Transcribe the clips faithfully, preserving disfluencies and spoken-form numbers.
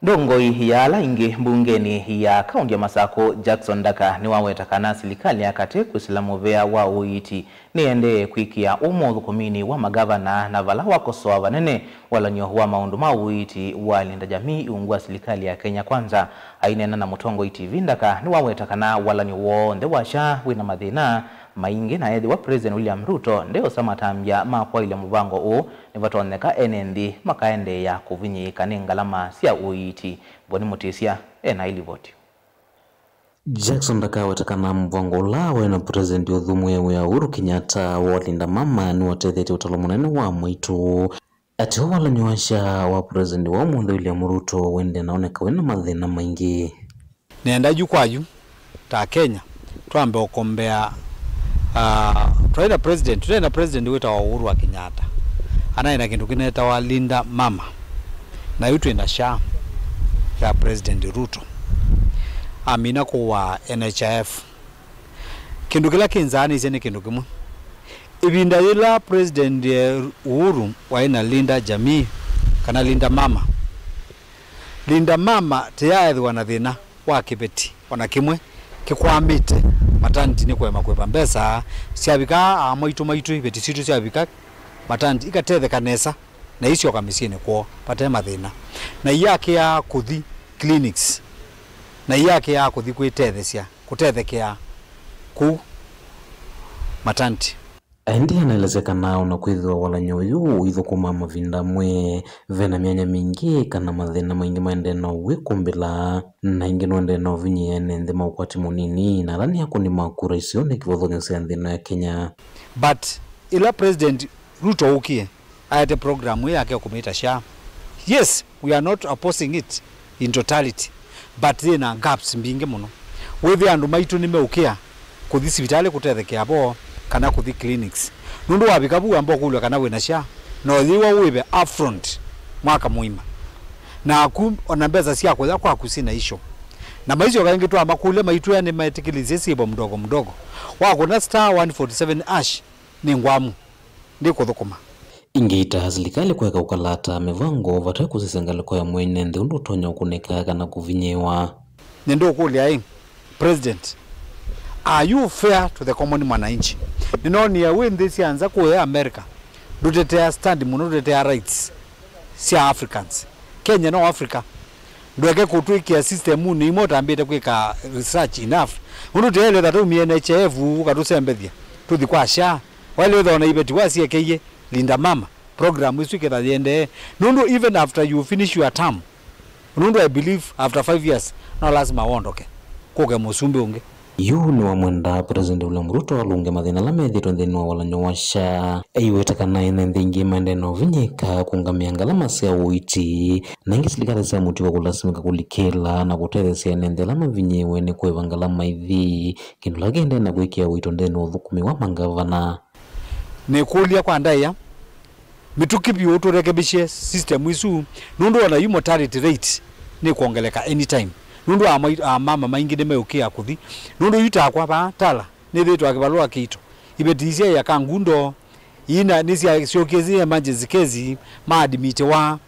Ndongoi ya ala aingĩ mbungenĩ ya kaunti ya Masakũ, Jackson Ndaka, nĩwaweta kana silikalĩ ya katĩ kwĩsĩla mũvea wa ũiiti nĩendee kwĩkĩa ũmũ ũthũkũminĩ wa magavana, na vala wakosoa vanene walany'o wa maũndũ ma ũiiti wa Linda Jamii ungu wa silikalĩ ya Kenya Kwanza. Aineena na Mũtongoi T V, Ndaka nĩwaweta kana walany'o w'onthe wa SHA wĩna mathĩna maingĩ, na ethĩwa President William Ruto ndeũsa matambya ma kwaĩlya mũvango ũũ, nĩvatonyeka ene nthĩ makaendeea kũvinyĩĩka nĩ ngalama sya ũiiti. Boni Mũtĩsya ena ilivoti. Jackson ndakaweta kana mũvango ũla waĩ na President ũthũmũe wĩa Uhuru Kenyatta wa Linda Mama nĩwatethetie ũtalo mũnene wa mwaitũ. Atĩ ũvalany'o wa SHA wa President wa ũmũnthĩ William Ruto wĩndĩ naoneka wĩna mathĩna maingĩ. Nĩenda yu kwa yu ta Kenya twambe ũkombea, ah, twaĩ na president, tũtaĩ na president wĩtawa Uhuru wa Kenyatta, anaĩ na kĩndũ kĩnetawa Linda Mama, na yu twĩ na SHA ya President Ruto. Amina kũwa NHIF. Kĩndũ kĩla kĩnzaanĩsye nĩ kĩndũ kĩmwe. Ĩvinda yĩla President, eh, Uhuru waĩ na Linda Jamii, kana Linda Mama, Linda Mama tĩyaaethĩwa na thĩna wa kĩveti o na kĩmwe kĩkwamĩte matantinĩ kũema kũĩva mbesa. Syavikaa aamwaitũ maitũ, iveti sitũ syavika matanti, ikatetheka nesa, na isyoka mĩsyĩnĩ kwoo vate mathĩna. Na iyakĩaa kũthi clinics, na iyakĩaa kũthi kwĩtethesya, kũtethekea kũu matanti. Ĩndĩ anaelesya kana o na kwĩthĩwa walany'o ũyũ ũithũkũma mavinda amwe, ve na myanya mingĩ kana mathĩna maingĩ maendee na ũwĩkũmbĩla, na ĩngĩ nũendee na ũvinyĩĩa ene nthĩ ma ũkwati mũnini, na ala nĩ akũni ma kura isionĩ kĩvathũkany'o sya nthĩ ĩno ya Kenya. But ĩla President Ruto ũkie, aete program ĩĩ yake ya kũmĩta SHA. Yes, we are not opposing it in totality, but yĩ na gaps mbingĩ mũno. Wĩthĩa andũ maitũ nĩmeũkĩa kũthi sivitalĩ kũtethekea vo kana kũthi clinics. Nũndũ wavika vu wamba ũkũlw'a kana wĩna SHA, na ũyĩwa ũĩve upfront mwaka mũima. Naku ona mbesa sya kũya kwaku syĩna issue. Na maisyoka ĩngĩ twamakũlya maitwĩa nĩmetĩkĩlĩsye syĩvo mdogo mdogo. Wakũna star one forty seven hash, nĩ ngwamu, ndĩkũthũkũma. Ĩngĩ ita silikalĩ kũeka ũkalata mĩvango vate kũsisya ngalĩko ya mwene nthĩ ũndũ ũtonya ũkũnĩka kana kũvinyĩĩwa. Nĩndũkũlya ĩ, President, are you fair to the common mwananchi? Nĩnoonie wĩ nthĩ sya nza kũya America, ndũtetea stand mũno, ndũtetea rights sya Africans. Kenya no Africa. Ndweke kũtwĩkĩa system-unĩ imwe ũtambĩte kwĩka research enough. Ũndũ tũyaĩlĩte ta tũmie NHIF ũkatũsembethya tũthi kwa SHA. Waĩle wĩthwa na iveti wasyekeie Linda Mama, program ĩsu ĩketha yĩendee. Nũndũ even after you finish your term, nũndũ I believe after five years, no lasima wondoke, kũke mũsumbĩ ũngĩ. Yu nĩwamwenda President William Ruto alũnge mathĩna ala methĩĩtwe nthĩnĩ wa walany'o wa SHA. Aiweta kana ene nthĩ aingĩ maendee na ũvinyĩĩka kũũngamĩa ngalama sya ũiiti, na ĩngĩ silikalĩ sya mũtuo kũlasimĩka kũlikĩla na kũtetheesya ene nthĩ ala mavinyĩĩwe nĩ kũĩva ngalama ithi, kĩndũ kĩla kĩendee na kwĩkĩa ũito nthĩnĩ wa ũthũkũmi wa mangavana. Nĩkũlya kwa ndaĩa, mĩtũkĩ vyũ tũrekebishe system isu, nũndũ ona yu mortality rate nĩkwongeleka anytime, nũndũ amai-, amama maingĩ nĩmeũkĩa kũthi, nũndũ yu takwa vaa Tala nĩthĩĩtwe kĩvalũa kĩito, iveti isyaĩa Kangundo, ina nĩsyasyokĩe emergency case, maadmitiwa,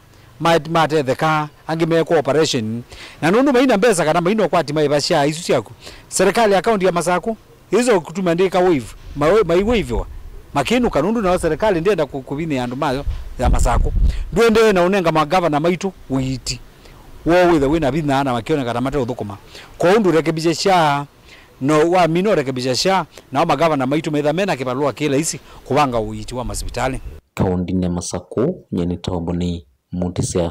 ma-, matetheka, angĩ meekwa operation, na nũndũ maina mbesa kana maina ũkwati maĩva SHA isu syaku, serikali ya kaunti ya Masakũ ĩsa kũtuma ndĩka waive, ma-, maiwaiviwa, makĩnũka, nũndũ nao serikali ndĩenda kũ-, kũvinyĩa andũ mayo ya Masakũ. Ndũendee na ũnenga magavana maitũ ũiiti woo wĩthe wĩna vinya na makĩoneka ta mateũthũkũma. Kwoou ndũrekebishe SHA, no wamina ũrekebishe SHA, nao magavana maitũ metha mena kĩvalũa kĩ laisi kũvanga ũiiti wa masivitalĩ. Kaũndĩnĩ ya Masakũ, nyie nĩ Toboni Mũtĩsya.